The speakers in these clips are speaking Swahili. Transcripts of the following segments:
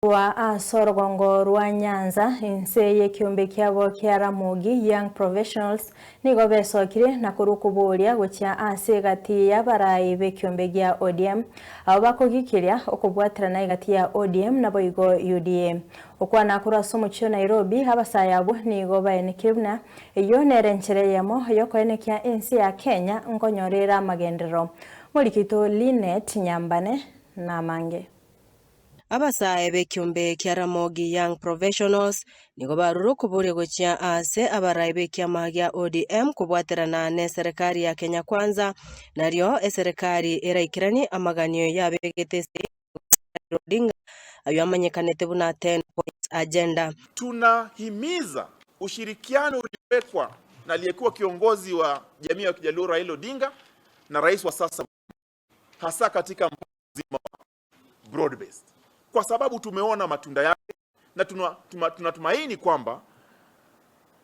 Rwa ase orogongo rwa Nyanza inse y'ekiombe kiabo kia Ramogi Young Professionals nigo besokire na korwa okoboria gochia ase egati y'abarai b'ekiombe gia ODM abo bakogikiria okobwaterana egati ya ODM naboigo UDA. Okwana korwa ase omochie o Nairobi abasae abwo nigo baenekire buna eyio nere enchera eyemo yokoenekia ense ya Kenya nkonyora ere amagenderero. Morikito Linet Nyambane namange. Abasae b'ekiombe kia Ramogi Young Professionals nigo barure okoboria gochia ase abarai b'ekiama gia ODM kobwaterana n'eserekari ya Kenya Kwanza nario eserekari eraikeranie amaganio yabegete ase Odinga aywo amanyekanete buna 10 points agenda. Tunahimiza ushirikiano uliowekwa na aliyekuwa kiongozi wa jamii ya Kijaluo Raila Odinga na rais wa sasa, hasa katika mpango mzima wa broad based, kwa sababu tumeona matunda yake na tunatumaini kwamba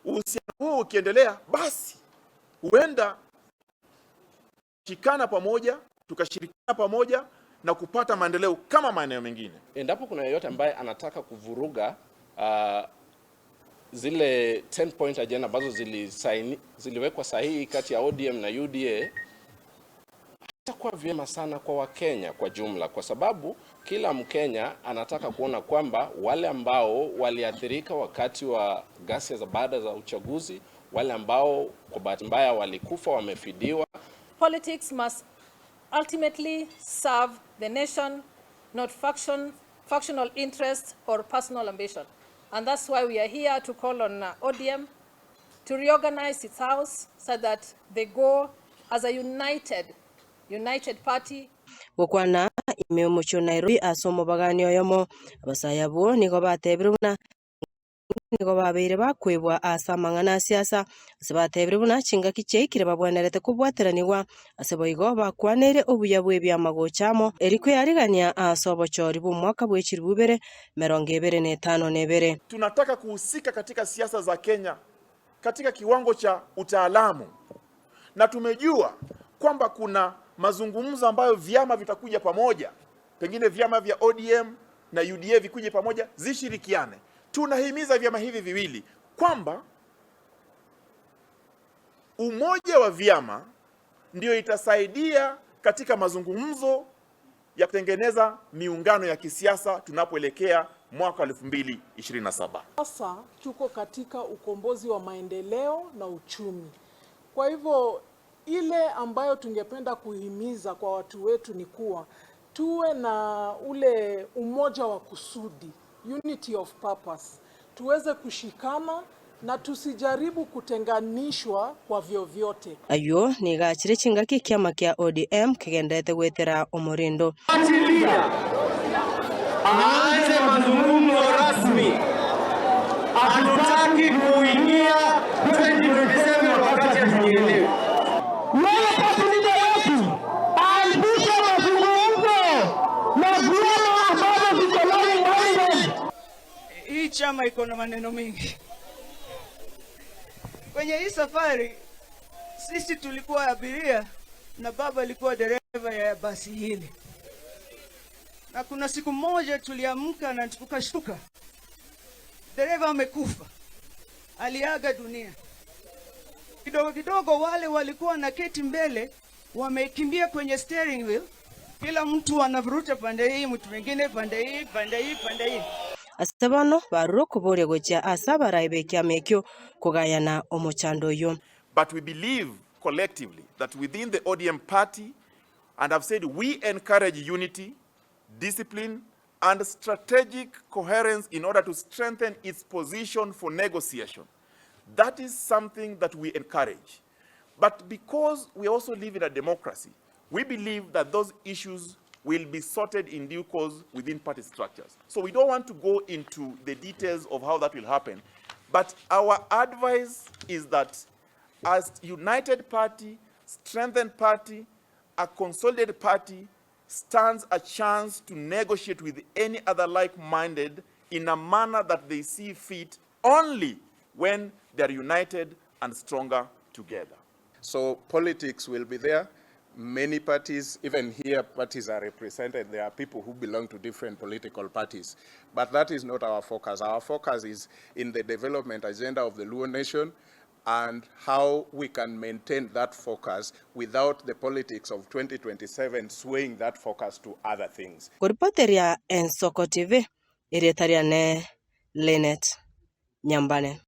uhusiano huu ukiendelea, basi huenda shikana pamoja tukashirikiana pamoja na kupata maendeleo kama maeneo mengine. Endapo kuna yeyote ambaye anataka kuvuruga zile 10 point agenda ambazo ziliwekwa sahihi kati ya ODM na UDA, itakuwa vyema sana kwa Wakenya kwa jumla, kwa sababu kila Mkenya anataka kuona kwamba wale ambao waliathirika wakati wa ghasia za baada za uchaguzi, wale ambao kwa bahati mbaya walikufa wamefidiwa. Politics must ultimately serve the nation, not factional interests or personal ambition. And that's why we are here to call on ODM to reorganize its house so that they go as a united party. Gokwana ime omochie o Nairobi ase omobagani oyomo abasae abwo nigo batebire buna nigo babeire bakwebwa ase amang'ana a siasa ase batebire buna chingaki chiaikire babwenerete kobwateranigwa ase boigo bakwaneire obuya bwa ebiama gocha amo eri kweyarigania ase obochori bwa omwaka bwa 2025. Tunataka kuhusika katika siasa za Kenya katika kiwango cha utaalamu, na tumejua kwamba kuna mazungumzo ambayo vyama vitakuja pamoja, pengine vyama vya ODM na UDA vikuje pamoja, zishirikiane. Tunahimiza vyama hivi viwili kwamba umoja wa vyama ndio itasaidia katika mazungumzo ya kutengeneza miungano ya kisiasa tunapoelekea mwaka 2027. Sasa tuko katika ukombozi wa maendeleo na uchumi. Kwa hivyo ile ambayo tungependa kuhimiza kwa watu wetu ni kuwa tuwe na ule umoja wa kusudi, unity of purpose, tuweze kushikana na tusijaribu kutenganishwa kwa vyovyote. Ayo nigachire chingaki kiama kia ODM kigendete gwetera omorindo. Aanze mazungumzo rasmi. Hatutaki kuingia 2027 wakati hatujielewi. Wewe party leader wetu aanzishe mazungumzo na vyama ambavyo viko like-minded. Hii chama iko na maneno mengi. Kwenye hii safari sisi tulikuwa abiria na baba alikuwa dereva ya basi hili. Na kuna siku moja tuliamka na tukashtuka, dereva amekufa, aliaga dunia. Kidogo kidogo wale walikuwa na keti mbele wamekimbia kwenye steering wheel, kila mtu anavuruta pande hii, mtu mwingine pande hii, pande hii, pande hii. Ase bono barure okoboria gochia ase abarai ba ekiama ekio kogayana omochando oyo. But we believe collectively that within the ODM party, and I've said we encourage unity, discipline, and strategic coherence in order to strengthen its position for negotiation. That is something that we encourage. But because we also live in a democracy, we believe that those issues will be sorted in due course within party structures. So we don't want to go into the details of how that will happen. But our advice is that as united party, strengthened party, a consolidated party stands a chance to negotiate with any other like-minded in a manner that they see fit only when they are united and stronger together. So politics will be there. Many parties, even here, parties are represented. There are people who belong to different political parties. But that is not our focus. Our focus is in the development agenda of the Luo nation and how we can maintain that focus without the politics of 2027 swaying that focus to other things. Kuripoteria Ensoko TV, Irietariane Linet Nyambane.